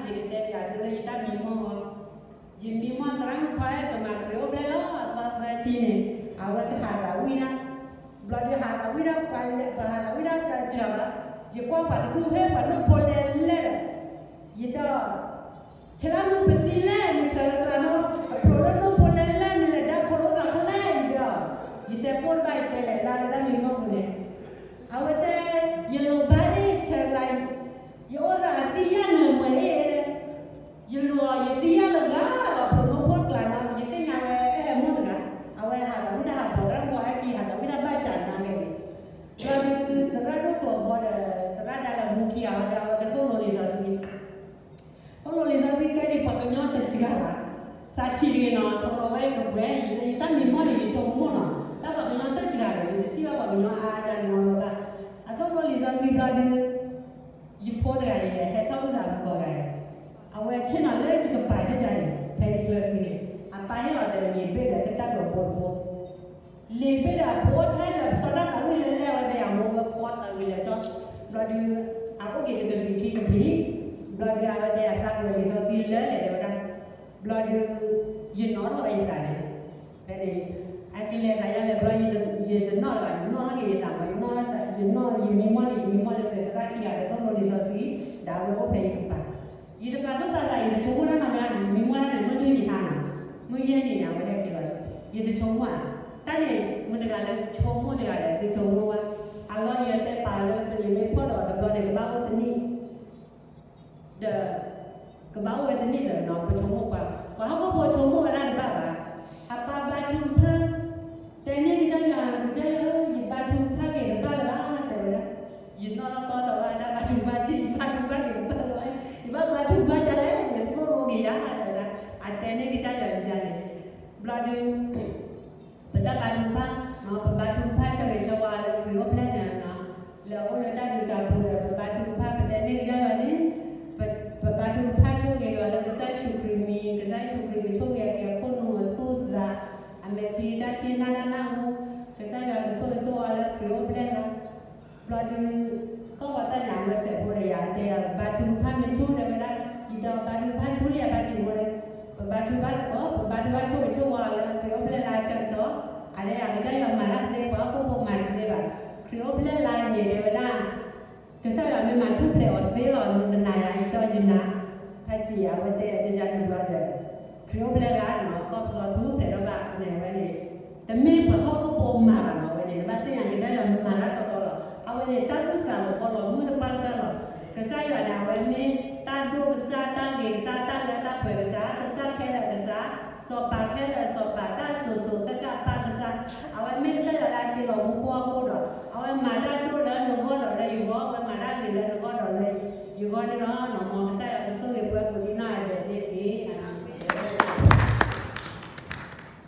ယကတဲပျးသုလၢယတၢ်မံမီၢ်အီၤ, ယမံမီၢ်သရၣ်မုၣ်ခွါကမၤခရံာ်အိၣ်ဖျဲၣ်လီၤအသီသၢဆံန့ၣ်, အဝဲကဟးသးဝံၣ်ဒၣ်, ဘျီဒုးဟးသးဝံၣ်ဒၣ် ပှၤလဲၤ ပှၤဟးသးဝံၣ်ဒၣ်တစှၤဘၣ်, ယကွၢ်ပှၤတဒူၣ်ဖဲပှၤဒိၣ်ဖိလဲၤလဲၣ်ဒီး, ယဒီး ဆၢမုၢ်ပသံလဲၣ် နဆၢလၢကျါနီၤ, အဖျိလၢဒိၣ်ဖိလဲၤလဲၣ် နလဲၤဒၣ်ခိၣ်လိာ်သးခဲလၢာ်အံၤဒီး, ယတဲပိၢ်တဘၣ် ယတဲလဲၤလၢလၢတၢ်မံမီၢ်ပူၤန့ၣ်, အဝဲတဲ, ယလိၤဘၣ်လၢဆၢလၢ, ယအိၣ်သးအသံယၢ်နၢၤမွဲအ့ၣ်, ယလိၤအီၤ ယသံယၢ်လၢဂၤလီၤ ဖျိမိၢ်ဖိတကျါနီၤ ယသ့ၣ်ညါဝဲအဲၣ်ဟဲမိၢ်တဂၤ, အဝဲဟးသးဝံၣ်တၢ်ဟးပိာ်သရၣ်မုၣ်အခံ ဟးသးဝံၣ်တၢ်ဘၣ်စးနၤဂ့ၤန့ၣ်, ဘျီဒုး သရၣ်ဒိၣ်ကျိာ်ဘီဒီး သရၣ်ဒါလၢမူခံဂၤဒီး အဝဲကသိၣ်လိလံာ်စီဆှံ သိၣ်လိလံာ်စီဆှံကဲဒ်ပှၤကညီတစှၤဘၣ်, သးဆံးတဂ့ၤနီၤ သရိာ်ဝဲကပှဲၤ ယတၢ်မံမီၢ်န့ၣ် ယဆိကမိၣ်နီၤ တၢ်ပှၤကညီတစှၤဒီး ယတထံၣ်ဘၣ်ပှၤကညီအါအါန့ၣ်နီၤလီၤဘၣ်, အသိၣ်လိလံာ်စီဆှံဘျီဒုး, ယဖိတဂၤအံၤလဲၣ် ဟဲထီၣ်အုၣ်သးမုၢ်ကီၢ်ဂၤအံၤ, အဝဲဆ့ၣ်နီၤလၢယကပၤကကါန့ၣ် ဖဲယကျၢၤကွံာ်န့ၣ် အပၢ်ဟ့ၣ်လီၤဒီးလံာ်ဘ့ၣ်ဒီးကတၢၢ်ကဘိတဘိ လံာ်ဘ့ၣ်ဒီးအဖိအိၣ်ထဲလၢပစီတၢ်သးဝံၣ်လဲၤလဲၣ် အဝဲတဲယၤမိၢ်ဝဲကွီတၢ်ဝံၤလဲၤကၠီ, ဘျီဒုး, အအိၣ်က့ၤလၢကဘျံးခံကဘျံး, ဘျီဒုးအဝဲတဲယၤသးကွဲလံာ်စီဆှံလၢလဲၣ်တဲဝဲဒၣ်, ဘျီဒုး, ယနီၣ်ထီၣ်ဝဲယသးန့ၣ်, ဖဲန့ၣ်, အကလဲၤသးယါလဲၣ်ဘျီ, ယတနီၣ်လၢၤဘၣ် ယနီၣ်ထီၣ်က့ၤယသးမး ယနီၣ်, ယနီၣ်ယမံမီၢ်န့ၣ် ယမံမီၢ်လၢသရၣ်ခံဂၤဒီးသိၣ်လိလံာ်စီဆှံ, ဒီးအဝဲအိၣ်ဖဲယကပၤ ယတပာ်သူၣ်ပာ်သး ယတဆိကမိၣ်တၢ်နီတဂၤ ယမံမီၢ်တၢ်န့ၣ် မုၢ်လွံၢ်နံၤဟါနီၤ, မုၢ်ယဲၢ်နံၤန့ၣ် အဝဲဟဲက့ၤလီၤ, ယတဆိကမိၣ်ဧါ, တၢ်န့ၣ် မတၤတဂၤလၢဆိကမိၣ်တဂၤလဲၣ် သုဆိကမိၣ်ဝဲ, အလီၢ်ယတဲပာ်လၢပလံာ်မ့ၢ်ဖီၣ်ဒီးတဘျီန့ၣ် ကဘၣ်အိၣ်တနံၣ် ဒီး ကဘၣ်အိၣ်ဝဲတနံၣ်လၢၤနီၤ ပဆိကမိၣ်ပှၤ, ပှၤဟီၣ်ခိၣ်ဖိဆိကမိၣ်ဝဲဒၣ်တဘၣ်ဘၣ်, အပၢ်ဘါထုကဖၣ်, တဲန့ၢ်ကစၢ်ယွၤ ကစၢ်ယွၤဧၢ ယဘါထုကဖၣ်က့ၤတဘၣ်လၢၤဘၣ် တဲဝဲဒၣ်, ယနီၣ်ထီၣ်ကီၢ်ဒီးဝဲဒၣ်ဘါထုကဖၣ်ထံၣ် ယဘါထုကဖၣ်က့ၤတဘၣ်လၢၤဘၣ်, ယဘၣ်ဘါထုကဖၣ်ဒ်လဲၣ်န့ၣ် သိၣ်လိက့ၤယၤ တဲဝဲဒၣ်, အတဲန့ၢ်ကစၢ်ယွၤယၤန့ၣ်, ဘျီဒုး ပတၢ်ဘါထုကဖၣ်, ပဘါထုကဖၣ်ဆၢဂ့ၤဆၢဝါလၢခရံာ်အိၣ်ဖျဲၣ်န့ၣ်နီၤ, လၢအအိၣ်လၢတၢ်ဒုးတၢ်ပူၤဒီး ပဘါထုကဖၣ် ပတဲန့ၢ်ကစၢ်ယွၤန့ၣ်, ပဘါထုကဖၣ်ဆိၣ်ဂ့ၤယွၤလၢကစၢ်ယ့ၣ်ၡူးခရံာ်မံၤ ကစၢ်ယ့ၣ်ၡူးခရံာ်ကဆိၣ်ဂ့ၤအကဲခိၣ်နူာ်အသူၣ်သး, အမဲာ်ချံတၢ်ထံၣ်နၢ်တၢ်နၢ်ဟူ, ကစၢ်ယွၤကဆိၣ်ဂ့ၤဆိၣ်ဝါလၢခရံာ်အိၣ်ဖျဲၣ်လီၤ ဘျီဒုး, ကီၢ်ပှၤတၢ်န့ၣ် အဝဲစဲးဖိဒီးယၤတဲယၤ ပဘါထုကဖၣ်မ့ၢ်ဆိၣ်တဲဝဲဒၣ်, ယတဲအီၤဘါထုကဖၣ်ဆိၣ်လံအဘါစံးဖိဒီး, ပဘါထုကဖၣ်သကိး ပဘါထုကဖၣ်ဆိၣ်ဂ့ၤဆိၣ်ဝါအီၤလၢခရံာ်အိၣ်ဖျဲၣ်လၢအဆၢကတီၢ်, အတဲယၤကစၢ်ယွၤမၤတၢ်သ့ ပှၤဟီၣ်ခိၣ်ဖိမၤတသ့ဘၣ်, ခရံာ်အိၣ်ဖျဲၣ်လၢအန့ၣ်တဲဝဲဒၣ် ကစၢ်ယွၤမ့ၢ်မၤထူၣ်ဖျဲးအီၤသ့လီၤ နတနာ်ယၤအံၤဒီးယနာ်, ဖဲဆံးအဝဲတဲအကယၤန့ၣ်ဘျီဒီး, ခရံာ်အိၣ်ဖျဲၣ်လၢနီၤ ကီၢ်ပသီထူၣ်ဖျဲးထီၣ်ဘၣ်န့ၣ်ဝဲန့ၣ်, တမ့ၢ်ပှၤဟီၣ်ခိၣ်ဖိမၤဘၣ်နီၤဝဲန့ၣ် နဘၣ်သ့ၣ်ညါကစၢ်ယွၤမၤတၢ်တီတီလီၤ အဝဲန့ၣ်တၢ်သူၣ်သးလီၤဘီလီၤမုၢ်တပှၢ်ကတၢၢ်လီၤ, ကစၢ်ယွၤန့ၣ်အဝဲမ့ၢ်တၢ်ဒိၣ်ကစၢ် တၢ်ဂ့ၤကစၢ် တၢ်လၢတၢ်ပှဲၤကစၢ် ကစၢ်ခဲလၢာ်ကစၢ် စီၤပၤခဲလၢာ်စီၤပၤ တၢ်စိၤစိၤဃဲဃဲပၢ်ကစၢ်, အဝဲမ့ၢ်ကစၢ်ယွၤလၢအတ့လီၤမူခိၣ်ဟီၣ်ခိၣ်ဒီး အဝဲမၤတၢ်ဒိၣ်လၢနဂီၢ်ဒီးလၢယဂီၢ် အဝဲမၤတၢ်ဂ့ၤလၢနဂီၢ်ဒီးလၢယဂီၢ်န့ၣ်လီၤ. မ်ကစၢ်ယွၤကဆိၣ်ဂ့ၤပှၤကိးဒံနီၢ်ဂၤဒဲးန့ၣ်တက့ၢ်. အၤမ့ၣ်.